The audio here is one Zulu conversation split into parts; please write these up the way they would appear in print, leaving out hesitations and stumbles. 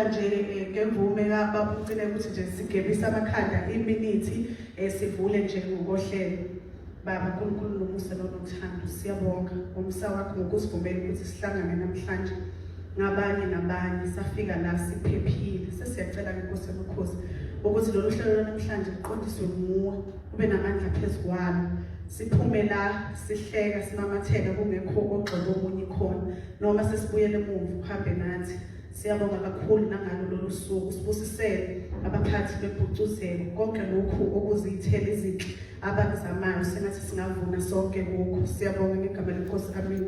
nje ngemvume kababa uMcine ukuthi nje sigebise amakhanda iminithi sivule nje ngokohlelo. Baba uNkulunkulu nomusa nonothando, siyabonga ngomsa wakho ngokusivumela ukuthi sihlangane namhlanje ngabanye nabanye safika la siphephile. Sesiyacela ngenkosi yamakhosi ukuthi lolu hlelo lwanamhlanje luqondiswe nguwe, ube namandla phezu kwalo. Siphume la sihleka simamatheka kungekho ogxeka omunye khona noma sesibuyele emuva uhambe nathi. Siyabonga kakhulu nangalo lolu suku, sibusisele abaphathi bempucuzeko konke lokhu okuziyithela izinhle abakuzamayo, sengathi singavuna sonke kukho. Siyabonga ngegama lenkosi, amen.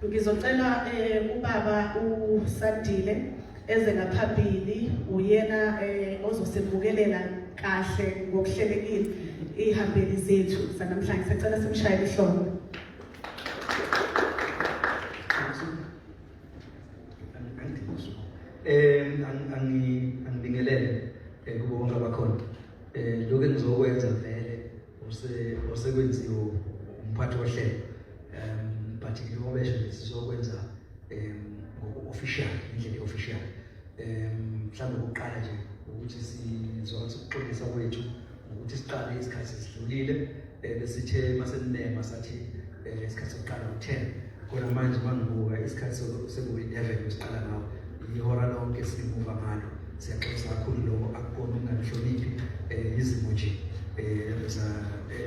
Ngizocela ubaba uSandile eze ngaphambili, uyena ozosemukelela kahle ngokuhlelekile ihambeli zethu zanamhlanje. Sicela simshayele ihlombe. Angibingelele kubo bonke abakhona. Lokho engizokwenza vele osekwenziwe umphathi wohlelo. But njengoba esho nje sizokwenza ngoku-official, indlela e-official. Mhlawumbe ukuqala nje ukuthi sizokwazi ukuxolisa kwethu ngokuthi siqale isikhathi sesidlulile. Besithe masenema sathi isikhathi sokuqala u-10, kodwa manje mangibuka isikhathi seku-11 besiqala ngawo, ihora lonke simuva ngalo. Siyaxolisa kakhulu, lokho akukona ukunganihloniphi, izimo nje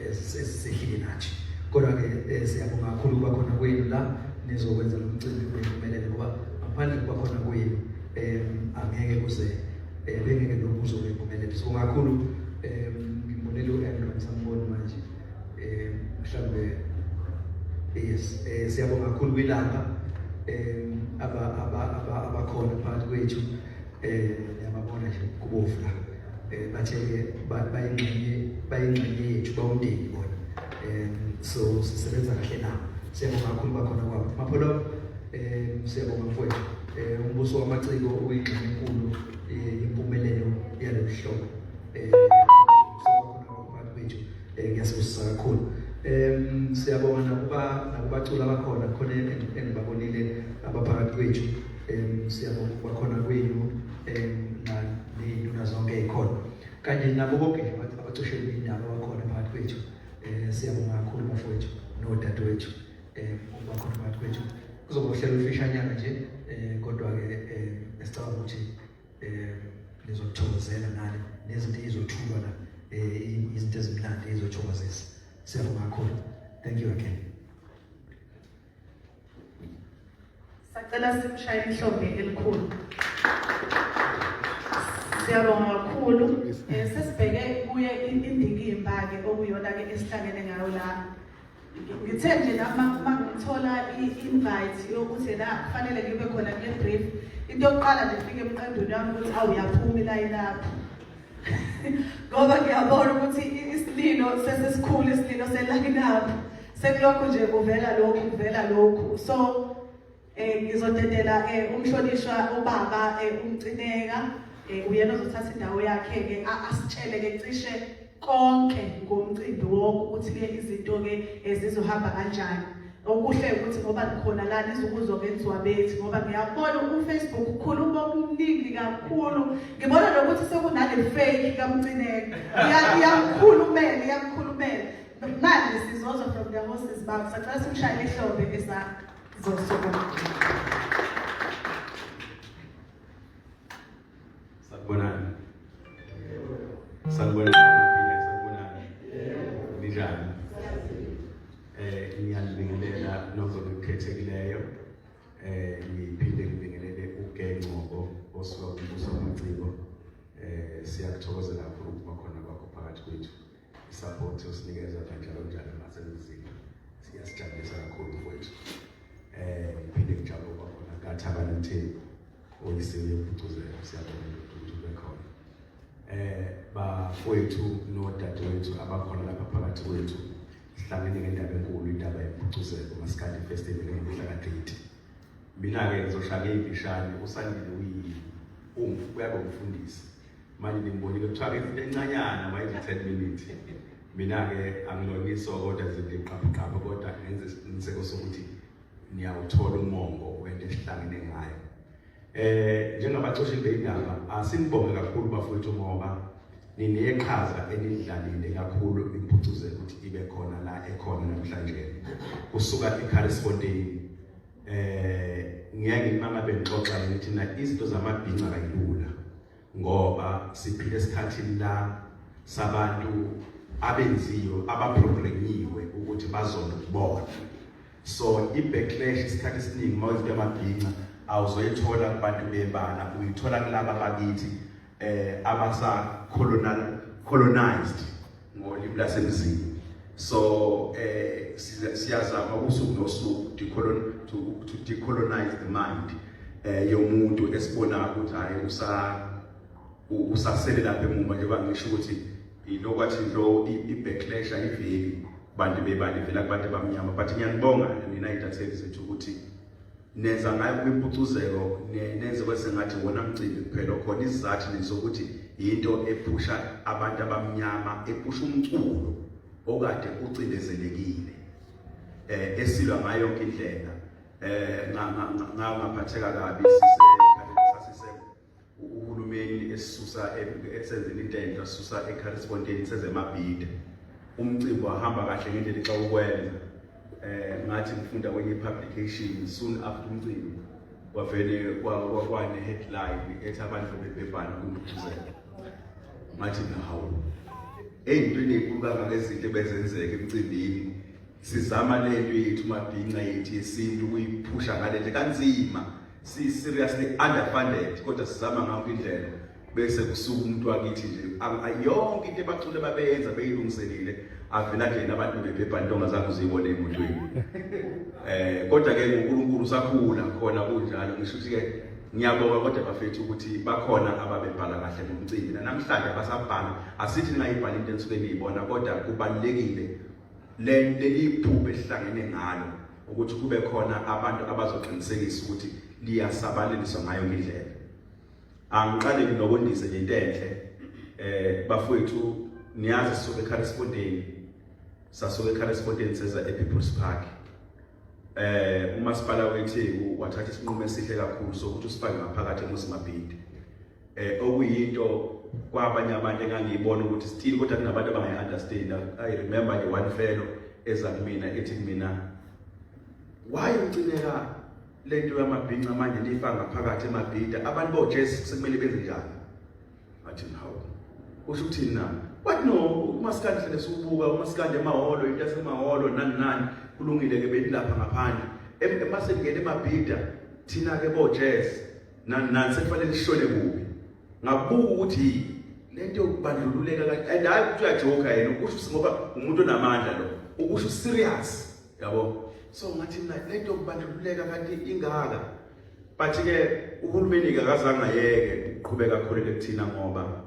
ezisehlile nathi. Kodwa-ke siyabonga kakhulu ukuba khona kwenu la nizokwenza lo mcimbi ube yimpumelelo, ngoba ngaphandle kokuba khona kwenu angeke kuze bengeke lokhu kuzobe impumelelo. Sibonga kakhulu. Ngibonele u-Andrew, ngisamboni manje, mhlawumbe yes. Siyabonga kakhulu kwilanga abakhona phakathi kwethu, niyababona nje kubovu la, bathe-ke bayingxenye yethu, bawumndeni bona, so sisebenza kahle nabo. Siyabonga kakhulu bakhona kwabo. Mapholo, siyabonga mfowethu. Umbuso wamaciko uyingxenye enkulu yempumelelo yalolu hlobo. Phakathi kwethu, ngiyasibusisa kakhulu. Siyabonga nakubaculi abakhona khona engibabonile abaphakathi kwethu. Siyabonga ukuba khona kwenu ney'nduna zonke ey'khona kanye nabo bonke nje abacosheli indaba abakhona phakathi kwethu. Siyabonga kakhulu bafowethu nodadewethu ukuba khona phakathi kwethu. Kuzoba uhlelo olufishanyana nje, kodwa-ke esicabanga ukuthi nizokuthokozela nani nezinto ezizothulwa la, izinto ezimnandi ezizothokozisa. Siyabonga kakhulu, thank you again. Sacela simshaye ihlombe elikhulu. Siyabonga kakhulu. Sesibheke kuye indikimba ke okuyona ke esihlangene ngayo la. Ngithe nje nami mangithola i-invite yokuthi la kufanele ngibe khona kule brief, into yokuqala nje ifike emqondweni wami ukuthi awu yaphuma ilayini lapho, ngoba ngiyabona ukuthi isililo sesesikhulu, isililo se-line up sekulokhu nje kuvela lokhu kuvela lokhu. So ngizodedela umhlonishwa ubaba uMcineka, uyena ozothatha indawo yakhe ke asitshele ke cishe konke ngomcimbi wonke ukuthi ke izinto ke zizohamba kanjani. Okuhle ukuthi ngoba nikhona la nizukuzwa ngenziwa bethi, ngoba ngiyabona uFacebook ukhuluma okuningi kakhulu. Ngibona nokuthi sekunale fake kaMcineka, iyamkhulumela iyamkhulumela. Manje sizozwa from the horses mouth. Sacela simshayele ihlombe esazosukuma. Sanibonani. Sanibonani maphila, sanibonani. Ninjani? Ngiyanibingelela nonke ngikhethekileyo. Ngiphinde ngibingelele uGengcobo osuka kumbuso wamaciko. Siyakuthokozela kakhulu ukuba khona kwakho phakathi kwethu. Isupport osinikeza kanjalo njalo nasemzini. Siyasijabulisa kakhulu mfowethu. Ngiphinde ngijabule ukuba khona kaThabani Mthembu oyisilo yempucuzeko. Siyabonga ukuthi ube khona. Bafowethu nodadewethu abakhona lapha phakathi kwethu, sihlangene ngendaba enkulu, indaba yempucuzeko Maskandi Festival ngomhla ka-30. Mina-ke ngizoshaya ngey'mpishane. USandile uyabe umfundisi manje, ngimbonile kuthiwa-ke izinto encanyana wayenza u-10 minutes. Mina-ke angiloniso kodwa izinto iqaphuqaphu, kodwa ngenze isiqiniseko sokuthi niyawuthola umongo wento esihlangene ngayo. Njengabacoshi beindaba asinibonge kakhulu bafowethu ngoba nineqhaza enidlalile kakhulu impucuzeko ukuthi ibe khona la ekhona namhlanje. Kusuka eCarisfontein ngiyake ngima ngabe ngixoxa ngithi na izinto zamabhinca kayilula ngoba siphila esikhathini la sabantu abenziwe abaprogrammiwe ukuthi bazonde ukubona. So i-backlash isikhathi esiningi uma izinto yamabhinca awuzoyithola kubantu bebala, uyithola kulaba bakithi abasa colonized ngolimi lasemzini. So siyazama usuku nosuku to decolonize the mind yomuntu esibona ukuthi hayi usasele lapha emuva, njengoba ngisho ukuthi ilokwathi lo i-backlash ayiveli kubantu bebala, ivela kubantu abamnyama. But ngiyanibonga nina intatheli zethu ukuthi nenza ngayo kwimpucuzeko, nenze kwesengathi wona mcimbi kuphela okhona. Isizathu nesokuthi into ephusha abantu abamnyama, ephusha umculo okade ucindezelekile, esilwa ngayo yonke indlela. Ngaphatheka kabi sisese uhulumeni esisusa esenzela into enhle, esisusa eCarisfontein seze eMabhida. Umcimbi wahamba kahle ngendlela xa ukwenza. Ngathi ngifunda kwenye publication soon after umcimbi kwavele kwane headline ethi abantu bebhebhana kwimpucuzeko. Ngathi hawu, eyintweni enkulu kangaka ezinto ebezenzeka emcimbini, sizama lento yethu mabhinca yethu yesintu ukuyiphusha ngale ndlela kanzima, si seriously underfunded, kodwa sizama ngakho indlela, bese kusuka umuntu wakithi nje yonke into ebacule babeyenza beyilungiselile, avela nje nabantu bebhebhana into ongazange uzibone emotweni. Kodwa ke uNkulunkulu usakhula khona kunjalo. Ngisho ukuthi ke ngiyabonga kodwa bafethu ukuthi bakhona ababebhala kahle ngomcimbi namhlanje abasabhala. Asithi ningayibhala into enisuke niyibona, kodwa kubalulekile leli phupho esihlangene ngalo ukuthi kube khona abantu abazoqinisekisa ukuthi liyasabalaliswa ngayo indlela. Angiqale nginokondise nje into enhle. Bafowethu, niyazi sisuke eCarisfontein, sasuke eCarisfontein seza ePeople's Park. Umasipala weTheku wathatha isinqumo esihle kakhulu sokuthi usifake ngaphakathi eMuzi Mabhida, okuyinto kwabanye abantu engangiyibona ukuthi still kodwa kunabantu abangayi-understand. I remember nje one fellow eza kumina ethi kumina, why ucineka lento yamabhinca manje niyifaka ngaphakathi eMabhida, abantu bo-jazz sekumele benze njani? Ngathi hawu, usho ukuthini na? Wathi no, umasikandi hlele siwubuka umasikandi emahholo, into yasemahholo nani nani, kulungile ke benilapha ngaphandle, emasengena eMabhida thina ke bo-jazz nani nani sekufanele sishone kubi. Ngabuka ukuthi lento yokubandlululeka kanje, and hayi ukuthi uyajoka yena, ukusho ngoba umuntu onamandla lo, ukusho serious yabo. So ngathi mina lento yokubandlululeka kanti ingaka. But ke uhulumeni ke akazange ayeke ukuqhubeka akholele kuthina, ngoba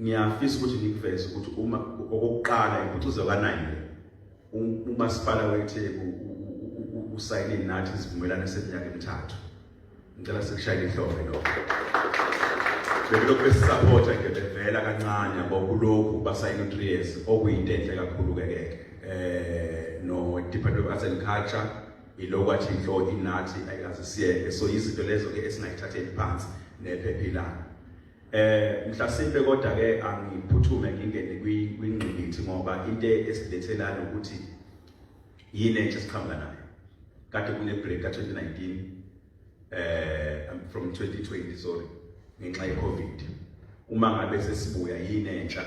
ngiyafisa ukuthi ngikuveze ukuthi uma okokuqala impucuzo ka9 umasipala weTheku usayine nathi isivumelwano seminyaka emithathu. Ngicela sikushayele ihlombe lokho. Belokhu besisupporta ke bevela kancane yabo kulokhu basayina 3 years, okuyinto enhle kakhulu ke ke no Department of Arts and Culture ilokhu athi inhlo inathi ayikaze siyeke. So izinto lezo ke esingayithatheli phansi nephephilana. Mhlasimpe kodwa ke angiphuthume ngingene kwingqikithi, ngoba into esilethelana ukuthi yini entsha esiqhamuka nayo. Kade kune break ka 2019, from 2020, sorry, ngenxa ye Covid. Uma ngabe sesibuya yini entsha,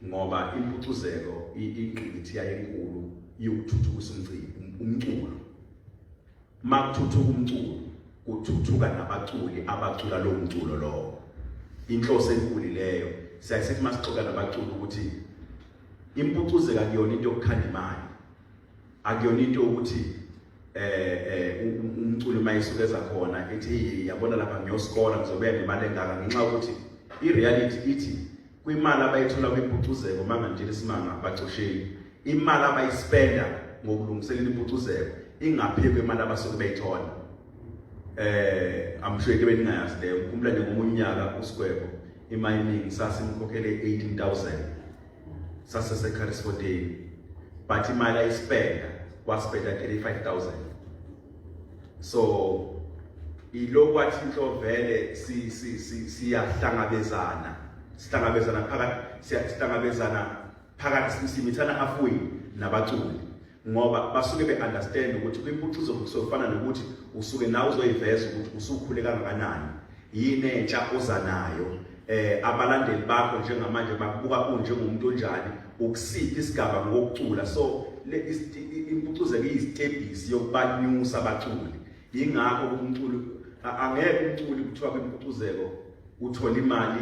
ngoba impucuzeko ingqikithi yayinkulu yokuthuthukisa umcimbi umculo. Makuthuthuka umculo kuthuthuka nabaculi abacula lo mculo lowo. Inhloso enkulu leyo. Siyasithi masixoxa nabaculi ukuthi impucuzeko akuyona into yokukhanda imali, akuyona into ukuthi umculo mayisuke eza khona ethi yabona lapha ngiyoskola ngizobuya nemali engaka, ngenxa yokuthi i-reality ithi kwimali abayithola kwimpucuzeko mangantshela isimanga bacosheni, imali abayispenda ngokulungiselela impucuzeko ingaphezu kwemali abasuke beyithola. I'm sure into beningayazi leyo. Ngikhumbula nje ngomunye unyaka uSigwebo i-mining sasimkhokhele 18,000 sasese-Carisfontein, but imali ayispenda waspenda 35,000. So Ilokwathi inhlovele si si si siyahlangabezana. Sihlangabezana phakathi, siyahlangabezana phakathi, simithana halfway nabaculi ngoba basuke be-understand ukuthi kwimpucuzo kusofana nokuthi usuke nawe uzoyiveza ukuthi usukhule kangakanani, yini entsha oza nayo, abalandeli bakho njengamanje bakubuka unjengomuntu onjani, ukusiphi isigaba ngokucula. So le impucuzeko iyisitebhisi yokubanyusa abaculi. Yingakho umculi angeke umculi kuthiwa kwimpucuzeko uthola imali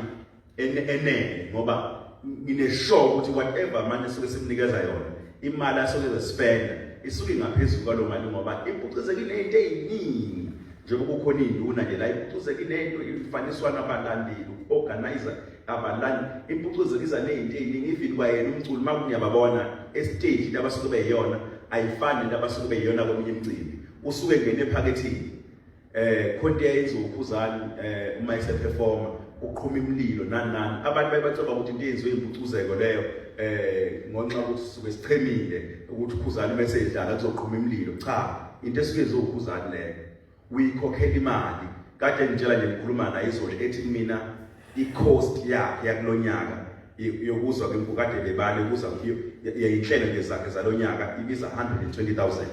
enele, ngoba ngine-sure ukuthi whatever manje suke simnikeza yona, imali asuke ezospenda isuke ingaphezulu kwalo mali, ngoba impucuzeko inento eyiningi. Njengoba kukhona iy'nduna nje la, impucuzeko inento ifaniswana abalandeli, uku-organize abalandeli. Impucuzeko iza ney'nto ey'ningi. Even kwayena umculi, uma kunyababona esiteji, into abasuke beyiyona ayifani nento abasuke beyiyona komunye imicimbi. Usuke ngene ephakethini, khona into eyenziwa uKhuzani uma eseperforma, uqhuma imililo nani nani, abantu baye bacaba ukuthi into eyenziwe impucuzeko leyo, ngonxa ukuthi sisuke sichemile ukuthi uKhuzani bese edlala kuzoqhuma imililo. Cha, into esuke yenziwe uKhuzani leyo uyikhokhela imali. Kade ngitshela nje, ngikhuluma naye izolo, ethi mina i-cost yakhe yakulonyaka yokuzwa kade bebale kuza yayinhlelo nje zakhe zalonyaka ibiza 120,000.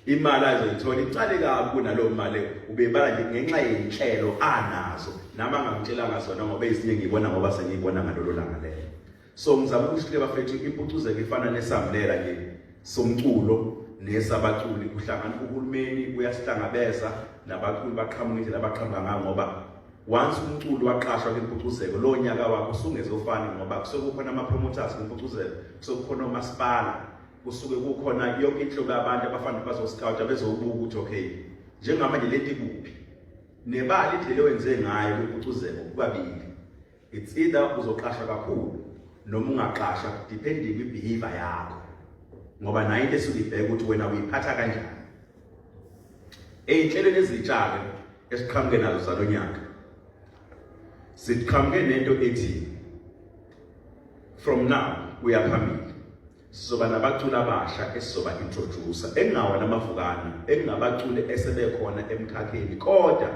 Imali azoyithola icale kabi kunalowo mali ubebala nje ngenxa yenhlelo anazo. Nami angangitshelanga zona ngoba ezinye ngiyibona ngoba sengiyibona ngalolo langa lelo. So ngizama ukuthi ke bafethu, impucuzeko ifana nesambulela nje somculo nesabaculi. Kuhlangana uhulumeni, uyasihlangabeza nabaculi, baqhamuka indlela abaqhamuka ngayo, ngoba once umculi waqashwa kwimpucuzeko, lo nyaka wakho usungezofani, ngoba kusuke kukhona ama-promoters kwimpucuzeko, kusuke kukhona omasipala, kusuke kukhona yonke inhlobo yabantu abafana bazoscouta, bezobuka ukuthi okay, njengamanje lento ikuphi nebali, indlela owenze ngayo kwimpucuzeko kukabili. It's either uzoqasha kakhulu noma ungaqasha, depending kwi-behavior yakho, ngoba nayo into esuke ibheka ukuthi wena uyiphatha kanjani. Ey'nhlelweni ezintsha-ke esiqhamuke nazo zalonyaka, siqhamuke nento ethi from now kuya phambili sizoba nabaculi abasha esizoba introducer, engingawona amavukana, engingabaculi esebekhona emkhakheni kodwa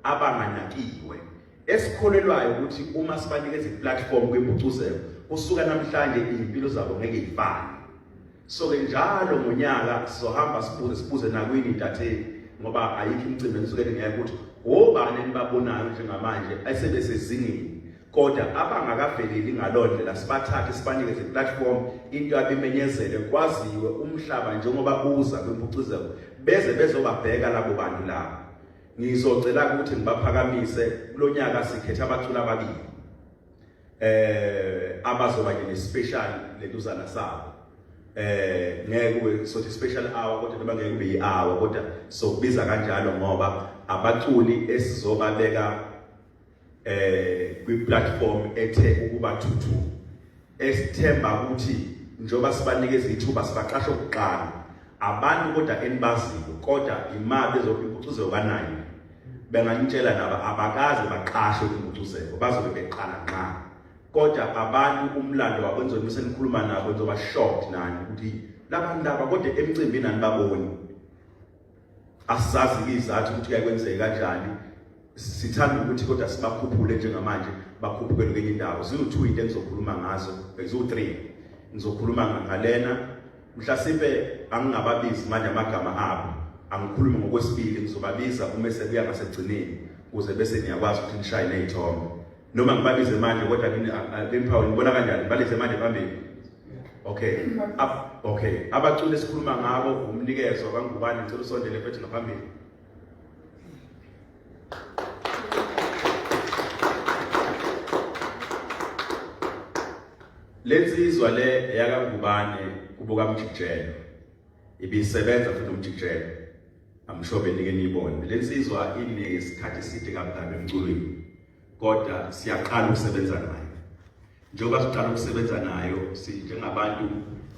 abanganakiwe, esikholelwayo ukuthi uma sibanikeza iplatform kwimpucuzeko kusuka namhlanje izimpilo zabo ngeke ifane. So ke njalo ngonyaka sizohamba sibuze, sibuze nakwini intatheli, ngoba ayikho imicimbi enisuke ngeke ukuthi obani enibabonayo njengamanje esebesezingeni kodwa abangakaveleli ngaloo ndlela, sibathathe sibanikeze iplatform, into abimenyezele kwaziwe umhlaba njengoba uza kwimpucuzeko, beze bezobabheka labo bantu labo. Ngizocela ukuthi ngibaphakamise kulonyaka. Sikhetha abaculi ababili abazoba nje ne-special lentuzana sabo, ngeke kube sothi special hour, kodwa noma ngeke kube i-hour, kodwa sokubiza kanjalo ngoba abaculi esizobabeka kwi-platform ethe ukuba thuthu, esithemba ukuthi njengoba sibanikeza ithuba, sibaqasha ukuqala abantu kodwa enibaziyo, kodwa imali ezokimpucuzeko kanayo benganitshela nabo abakaze baqashwe kwimpucuzeko, bazobe beqala nqa. Kodwa abantu umlando wabo nizobe senikhuluma nabo, nizoba shocked nani ukuthi labantu laba kodwa emcimbini anibaboni. Asizazi izathu ukuthi kuyakwenzeka kanjani. Sithanda ukuthi kodwa sibakhuphule njengamanje, bakhuphukele kwenye indawo. Ziwu-2 into engizokhuluma ngazo, ziwu-3 ngizokhuluma ngalena. Mhlasimpe angingababizi manje amagama abo, angikhulume ngokwesibili, ngizobabiza uma sekuya ngasekugcineni, ukuze bese niyakwazi ukuthi nishaye ney'thombe. Noma ngibabize manje, kodwa kini nibona kanjani? Ngibalize manje phambili? Okay, okay. Abaculi esikhuluma ngabo umnikezo kaNgubane. Ngicela usondele mfethu ngaphambili. Lensizwa le yakaNgubane kubuka Mjikijelo, ibisebenza futhi uMjikijelo, I'm sure benike niyibone lensizwa. Inesikhathi eside kabi emculweni, kodwa siyaqala ukusebenza nayo. Njengoba siqala ukusebenza nayo, sinjengabantu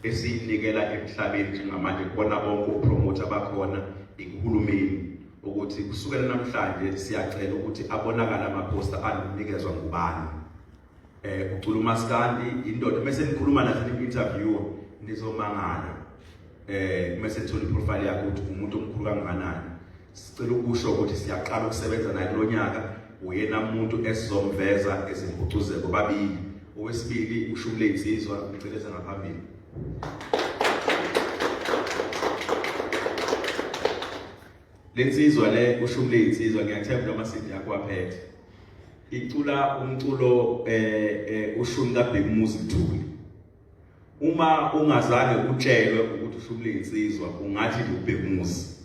esiyinikela emhlabeni njengamanje kubona bonke opromoter bakhona, ikuhulumeni, ukuthi kusukela namhlanje siyacela ukuthi abonakale amaposter alunikezwa ngubani. Ucula umaskandi, indoda. Mase nikhuluma nathi, interview, nizomangala mase nithola iprofile yakhe ukuthi umuntu omkhulu kangakanani. Sicela ukusho ukuthi siyaqala ukusebenza naye kulonyaka, uyena muntu esizomveza ezimpucuzeko babili. Owesibili uShumle insizwa, ngicela ngaphambili. Lensizwa le uShumle insizwa, ngiyathemba noma sithi akwaphethe. Icula umculo ushumi kaBhekumuzi Mthuli. Uma ungazange utshelwe ukuthi ushumle insizwa ungathi nje uBhekumuzi.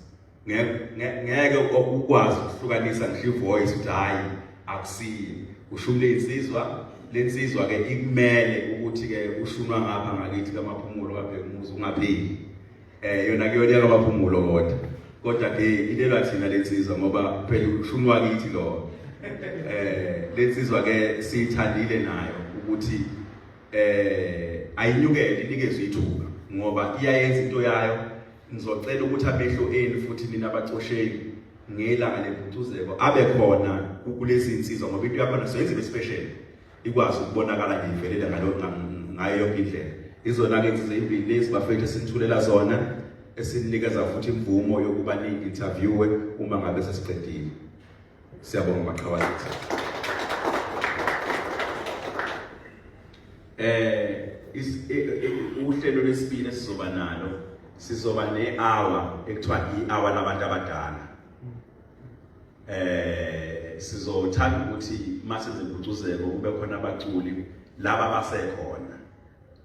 Ngeke ukwazi ukuhlukanisa ngisho ivoice ukuthi hayi akusiye. Ushumle insizwa, lensizwa ke ikumele ukuthi ke ushunwa ngapha ngakithi kaMaphumulo kaBhekumuzi ungapheli. Yona kuyona yakaMaphumulo kodwa. Kodwa ke ilelwa thina lensizwa ngoba phela ushunwa kithi lo. Lensizwa ke siyithandile nayo ukuthi ayinyukele inikezwe ithuba ngoba iyayenza into yayo. Ngizocela ukuthi amehlo enu futhi nina abacosheli ngelanga lempucuzeko abe khona kulezi insizwa ngoba into yakhona soyenza ibe special, ikwazi ukubonakala nje ivelele ngayo yonke indlela. Izona ke insizwa ezimbili lezi bafethu esinithulela zona, esinikeza futhi imvumo yokuba ni-interviewe uma ngabe sesiqedile. Siyabonga maqhawe ethu. Uhlelo lesibili esizoba nalo, sizoba ne-hour ekuthiwa i-hour labantu abadala. Sizothanda ukuthi mase zempucuzeko kube khona abaculi laba basekhona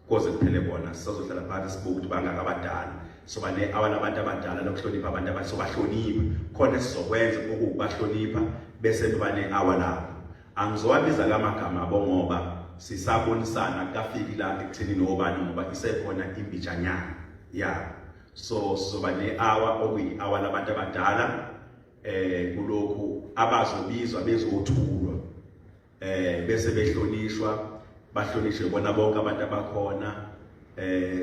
koze kuphele bona, sizohlala phansi sibuke ukuthi bangaka abadala. Soba ne-hour labantu abadala lokuhlonipha abantu abadala, sobahlonipha khona esizokwenza okuwubahlonipha bese beba ne-hour labo. Angizowabiza lamagama abo ngoba sisabonisana, kafiki la ekutheni nobani ngoba isekhona imbijanyana ya. So sizoba ne-hour okuyi-hour labantu abadala kulokhu abazobizwa bezothulwa bese behlonishwa, bahlonishwe bona bonke abantu abakhona.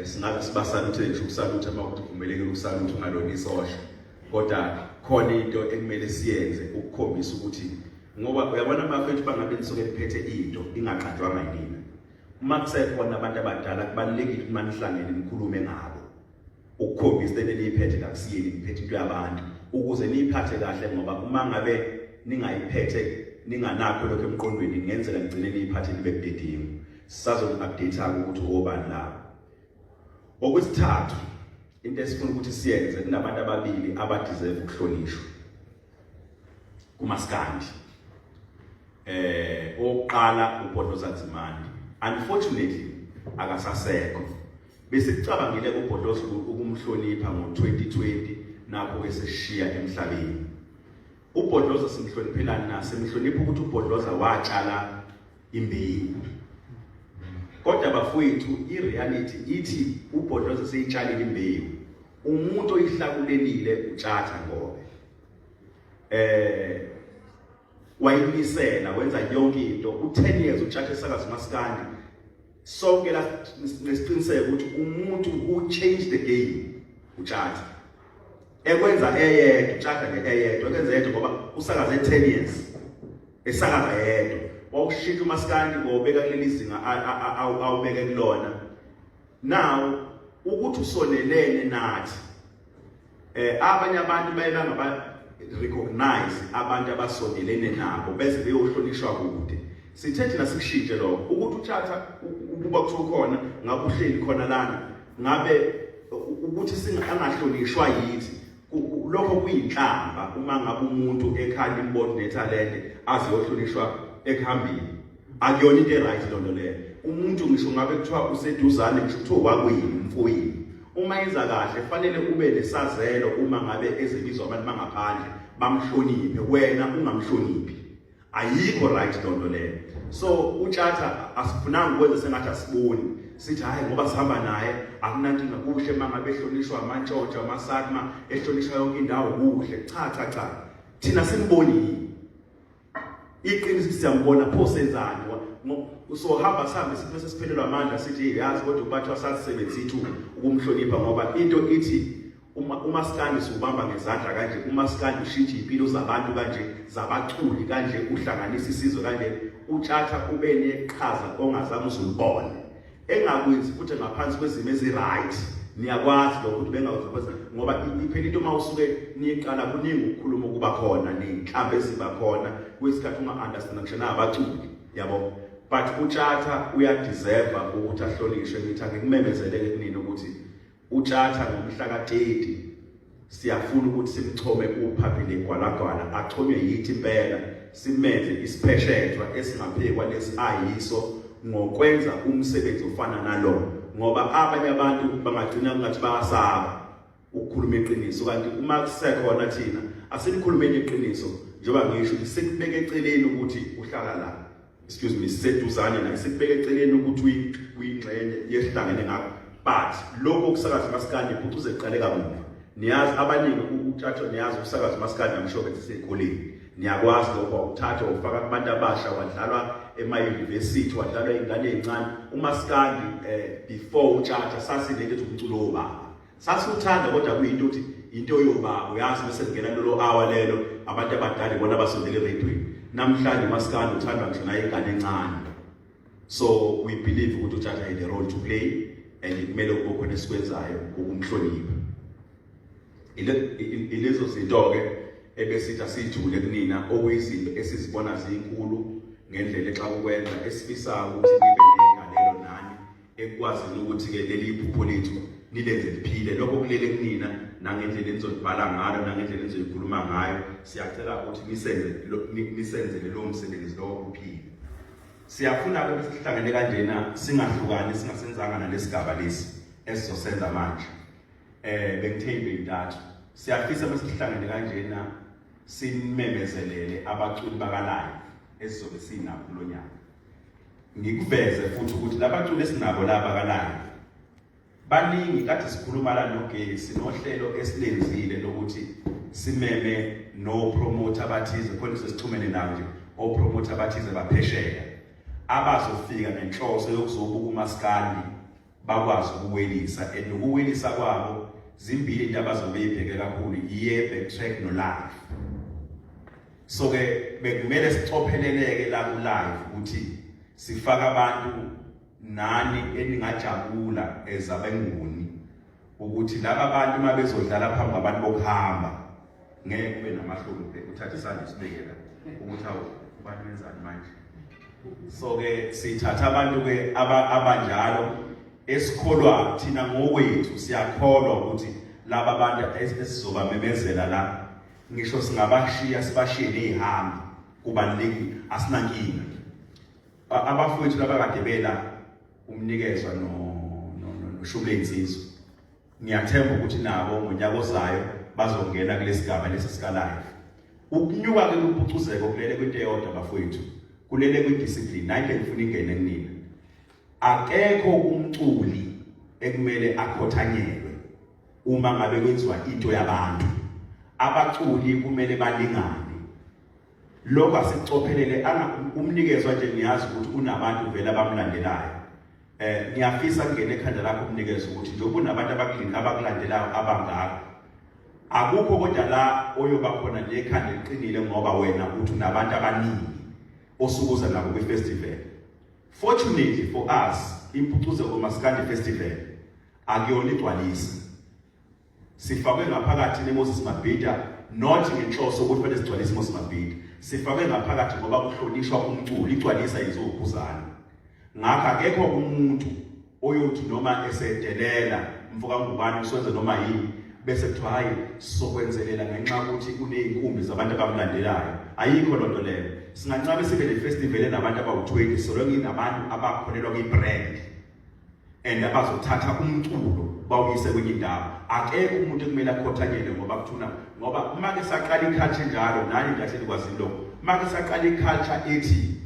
Singabe sibasaluthe ngisho ukusalutha uma kuthi kuvumelekile ukusalutha ungalona isosha, kodwa khona into ekumele siyenze ukukhombisa ukuthi, ngoba uyabona bafethu bangabe nisuke niphethe into ingaqanjwanga yinina. Uma kusekhona abantu abadala kubalulekile ukuthi manihlangene nikhulume ngabo ukukhombisa lento eniyiphethe kakusiyeni, niphethe into yabantu ukuze niyiphathe kahle, ngoba uma ngabe ningayiphethe ninganakho lokho emqondweni kungenzeka nigcine niyiphathe nibe budedengu. Sisazoku-update-ke ukuthi obani labo. Okwesithathu, into esifuna ukuthi siyenze, kunabantu ababili abadeserve ukuhlonishwa kumaskandi. Owokuqala uBhodloza Nzimande, unfortunately akasasekho. Besicabangile uBhodloza ukumhlonipha ngo-2020 nakho eseshiya emhlabeni. UBhodloza simhloniphelani na? Simhlonipha ukuthi uBhodloza watshala imbewu. Kodwa bafowethu ireality ithi uBhodloza seyitshalile imbewu. Umuntu oyihlakulelile uTshatha Ngobe. Wayimisela wenza yonke into. U10 years uTshatha esakaza umaskandi. Sonke la nesiqiniseko ukuthi umuntu who changed the game uTshatha. Ekwenza eyedwa uTshatha nje eyedwa, ekwenza eyedwa ngoba usakaze 10 years esakaza yedwa. Wawushintsha umaskandi ngobeka kuleli zinga awubeke kulona. Now ukuthi usondelene nathi, abanye abantu baye bangaba recognize abantu abasondelene nabo bese beyohlonishwa kude. Sithe thina sikushintshe lokho ukuthi uTshatha ukuba kuthiwa ukhona ngabe uhleli khona lana, ngabe ukuthi singahlonishwa yithi. Lokho kuyinhlamba uma ngabe umuntu ekhanda imbono nethalente aziyohlonishwa ekuhambeni. Akuyona into eright lonto leyo. Umuntu ngisho ngabe kuthiwa useduzane, ngisho kuthiwa wakwini umfoyini, uma yenza kahle fanele ube nesazelo uma ngabe ezibizwa abantu bangaphandle bamhloniphe, wena ungamhloniphi. Ayikho right lonto leyo. So uTshatha asifunanga ukwenza sengathi asiboni, sithi hayi ngoba sihamba naye akunankinga, kuhle uma ngabe ehlonishwa amantshontsho amasakma, ehlonishwa yonke indawo kuhle. Cha cha cha, thina simboni yini iqiniso? Siyambona, pho senzani? So hamba sihambe sithi bese siphelelwa amandla sithi yazi kodwa kubathiwa sasisebenzisa ithuba ukumhlonipha, ngoba into ithi uma umaskandi siwubamba ngezandla kanje, umaskandi ushintsha impilo zabantu kanje, zabaculi kanje, uhlanganisa isizwe kanje. uTshatha ube neqhaza ongazange uzulibone, engakwenzi futhi ngaphansi kwezimo ezi-right. Niyakwazi lokho ukuthi bengawuzabaza ngoba iphela into uma usuke niyiqala kuningi ukukhuluma ukuba khona ney'nhlamba eziba khona kwesikhathi unga-understand ngisho nabaculi yabo, but uTshatha uyadeserve ukuthi ahlonishwe. Ngithi angikumemezeleke kunini ukuthi uTshatha ngomhla ka-30 siyafuna ukuthi simchome uphaphile gwalagwala, achonywe yithi impela, simenze isipheshethwa esingaphekwa lesi ayiso ngokwenza umsebenzi ofana nalo, ngoba abanye abantu bangagcina kungathi bayasaba ukukhuluma iqiniso, kanti uma kusekhona thina asilikhulumeni iqiniso. Njengoba ngisho ukuthi sikubeke eceleni ukuthi uhlala la, excuse me, siseduzane naye, sikubeke eceleni ukuthi uyingxenye yesihlangene ngakho, but lokho ukusakaza masikandi iphucuze kuqale kamuva. Niyazi abaningi uTshatha, niyazi ukusakaza masikandi amsho bethi sey'koleni, niyakwazi lokho, uthatha ufaka kubantu abasha, wadlalwa ema-university, wadlalwa iy'ngane ey'ncane umasikandi. Before uTshatha sasinento ethi umculo wobaba, sasiwuthanda kodwa kuyinto ukuthi into yobaba, uyazi, bese kungena lolo hour lelo abantu abadala ibona abasondele eradweni. Namhlanje umasikandi uthandwa ngisho naye ingane encane, so we believe ukuthi uTshatha had a role to play and kumele kube khona esikwenzayo ukumhlonipha. Ilezo zinto-ke ebesithi asiyithule kunina, okuyizinto esizibona ziyinkulu ngendlela exa ukwenza, esifisayo ukuthi nibe negalelo nani ekwazini ukuthi-ke leli iphupho lethu nilenze liphile. Lokho kulele kunina nangendlela enizolibhala ngalo nangendlela enizoyikhuluma ngayo. Siyacela ukuthi nisenzele lowo msebenzi lowo uphile. Siyafuna ukuthi sihlangene kanjena, singahlukani, singasenzanga nalesigaba lesi esizosenza manje. Bengithe into intathu. Siyafisa mase sihlangene kanjena simemezelele abaculi baka-live esizobe sinabo kulonyaka. Ngikuveze futhi ukuthi labaculi esinabo laba ka-live baningi. Kade sikhuluma la nogesi nohlelo esilenzile lokuthi simeme no promoter abathize khona, sesixhumene nawo nje o promoter abathize baphesheya abazofika ngenhloso yokuzobuka umaskandi, bakwazi ukuwelisa, and ukuwelisa kwabo zimbili into abazobe beyibheke kakhulu, iye backtrack no live. So ke bekumele sicopheleleke la ku live ukuthi sifaka abantu nani eningajabula ezabenguni ukuthi laba bantu uma bezodlala phambi kwabantu bokuhamba ngeke kube namahloni uthathe isandla usibeke la ukuthi awu, ubani wenzani manje. So ke sithatha abantu ke abanjalo esikholwa thina ngokwethu, siyakholwa ukuthi laba bantu esizobamemezela la, ngisho singabashiya sibashiye nezihambi, kubalulekile, asinankinga. Abafowethu labakade bela umnikezwa no noshumle insizwa, ngiyathemba ukuthi nabo ngonyaka ozayo bazongena kulesigaba lesi sika live. Ukunyuka ke kuphucuzeko kulele kwinto eyodwa bafowethu, kulele kwi-discipline. Nayi ngifuna ingene kunina. Akekho umculi ekumele akhothanyelwe uma ngabe kwenziwa into yabantu. Abaculi kumele balingane. Lokho asicophelele. Umnikezwa nje ngiyazi ukuthi unabantu vele abamlandelayo. Ngiyafisa kungena ekhanda lakho umnikeza ukuthi njengoba unabantu abakulandelayo abangaka, akukho kodwa la oyoba khona nekhanda eliqinile ngoba wena uthi unabantu abaningi osukuza nabo kwi-festival. Fortunately for us, Impucuzeko Maskandi Festival akuyona igcwalisa. Sifakwe ngaphakathi neMoses Mabhida not ngenhloso ukuthi fanele sigcwalise iMoses Mabhida, sifakwe ngaphakathi ngoba kuhlonishwa umculo. Igcwalisa yizokhuzana. Ngakho akekho umuntu oyothi noma esedelela mfoka ngubani uswenze noma yini bese kuthiwa hayi, sokwenzelela ngenxa ukuthi kuney'nkumbi zabantu abamlandelayo. Ayikho loo nto leyo. Singancame sibe ne-festival enabantu abawu-20 so nginabantu abakholelwa kwi-brand and abazothatha umculo bawuyise kwenye indawo. Akekho umuntu ekumele akhothanyele ngoba kuthuna, ngoba uma ke saqala i-culture njalo, nani nje asenikwazi lokho, uma ke saqala i-culture ethi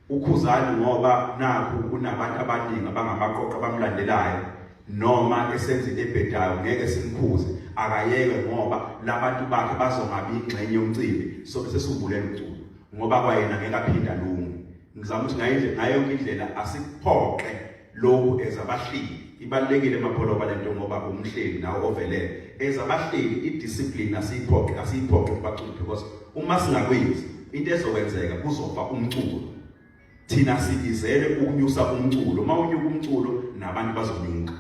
uKhuzani ngoba nakhu kunabantu abaningi abangamaqoqo abamlandelayo, noma esenza into ebhedayo ngeke simkhuze, akayeke ngoba labantu bakhe bazongabi ingxenye yomcimbi, so bese siwubulela umculo ngoba kwayena ngeke aphinda alunge. Ngizama ukuthi ngayo yonke indlela asikuphoqe lokhu ezabahleli. Ibalulekile emapholoba lento ngoba umhleli nawo ovelele ezabahleli. I-discipline asiyiphoqe, asiyiphoqe kubaculi, because uma singakwenzi into ezokwenzeka kuzofa umculo. Thina sibizele ukunyusa umculo. Uma unyuka umculo nabantu bazonyuka.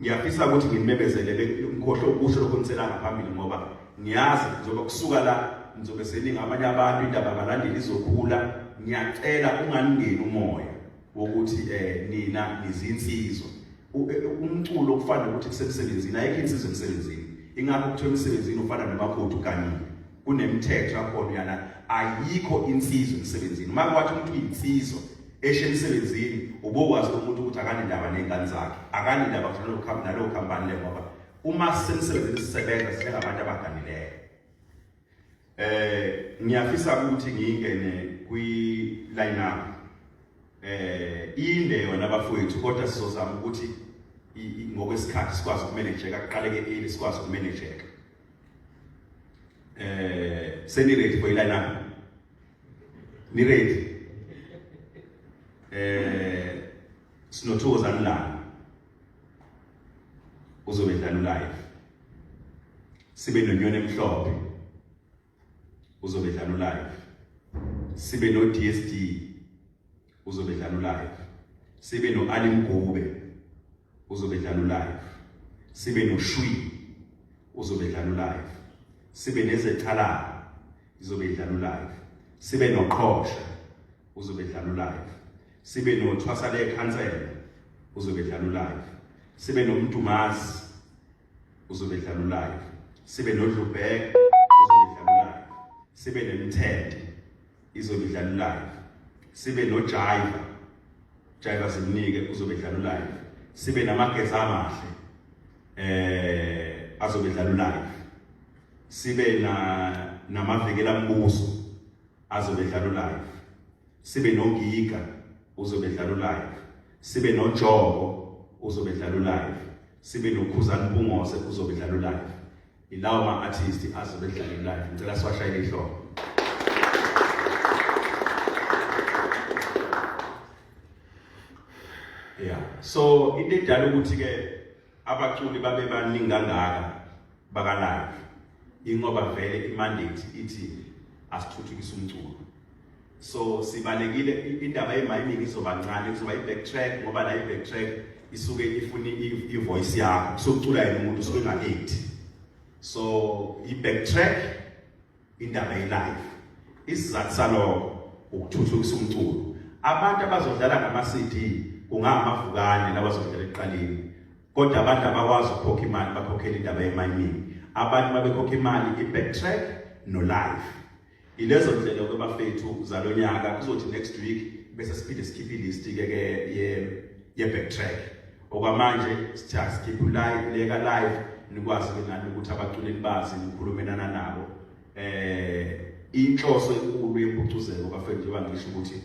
Ngiyafisa ukuthi nginimemezele ngikhohle ukusho lokho ngisela ngaphambili ngoba ngiyazi njengoba kusuka la nizobe seningi abanye abantu indaba abalandeli izokhula. Ngiyacela unganingeni umoya wokuthi nina nizinsizwa. Umculo kufana nokuthi kusemsebenzini, ayikho insizwa emsebenzini. Ingakho kuthiwa emsebenzini ufana nomakoti uganile, kunemithetho yakhona yana, ayikho insizwa emsebenzini. Uma kwathi umuntu uyinsizwa eshe emsebenzini, ubokwazi umuntu ukuthi akanendaba nezingane zakhe, akanendaba nalowo company le, ngoba uma sisemsebenzini sisebenza singabantu abaganileyo. Ngiyafisa ukuthi ngingene kwi line up inde yona bafowethu, kodwa sizozama ukuthi ngokwesikhathi sikwazi ukumanageka, kuqaleke early sikwazi ukumanageka. Seni ready for line up? Ni ready? Sinothokozani la uzobe dlala live, sibe nonyoni emhlophe uzobe dlala live, sibe no DSD uzobe dlala live, sibe no Ali Mgube uzobe dlala live, sibe no Shwi uzobe dlala live, sibe nezethalala izobe idlala live, sibe noqhosha uzobe dlala live, sibe nothwasa lekhansela uzobe dlala live, sibe nomdumazi uzobe dlala live, sibe nodlubhek uzobe dlala live, sibe nemthente izobe idlala live, sibe nojiva jiva simnike uzobe dlala live, sibe namageza amahle azobe dlala live, sibe na namavikela mbuso azobe dlala live, sibe nogiga uzobe dlala live, sibe nojogo uzobe dlala live, sibe nokhuzani Mpungose uzobe dlala live. Ilawo ma artist azobe dlala live. Ngicela siwashayele ihlombe. Yeah, so into edala ukuthi ke abaculi babe baningi kangaka baka live ingoba vele imandate ithi asithuthukise umculo. So sibalekile indaba ye-mining izoba ncane, kuzoba i-backtrack, ngoba la i-backtrack isuke ifuna i-voice yakho, kusukucula yena umuntu usuke enga-act. So i-backtrack indaba ye-live, isizathu salokho ukuthuthukisa umculo. Abantu abazodlala ngama-CD kungamavukane labazodlala ekuqaleni, kodwa abantu abakwazi ukukhokha imali bakhokhela indaba ye-mining. Abantu babekhokha imali i-backtrack no-live. Ilezo ndlela ke bafethu zalonyaka. Kuzothi next week bese siphinde sikhiphe ilist ke ke ye backtrack. Okwamanje sithe asikhiphe live leka live, nikwazi ke nani ukuthi abaculi bazi nikhulumelana nabo. Inhloso enkulu yempucuzeko bafethu, njengoba ngisho ukuthi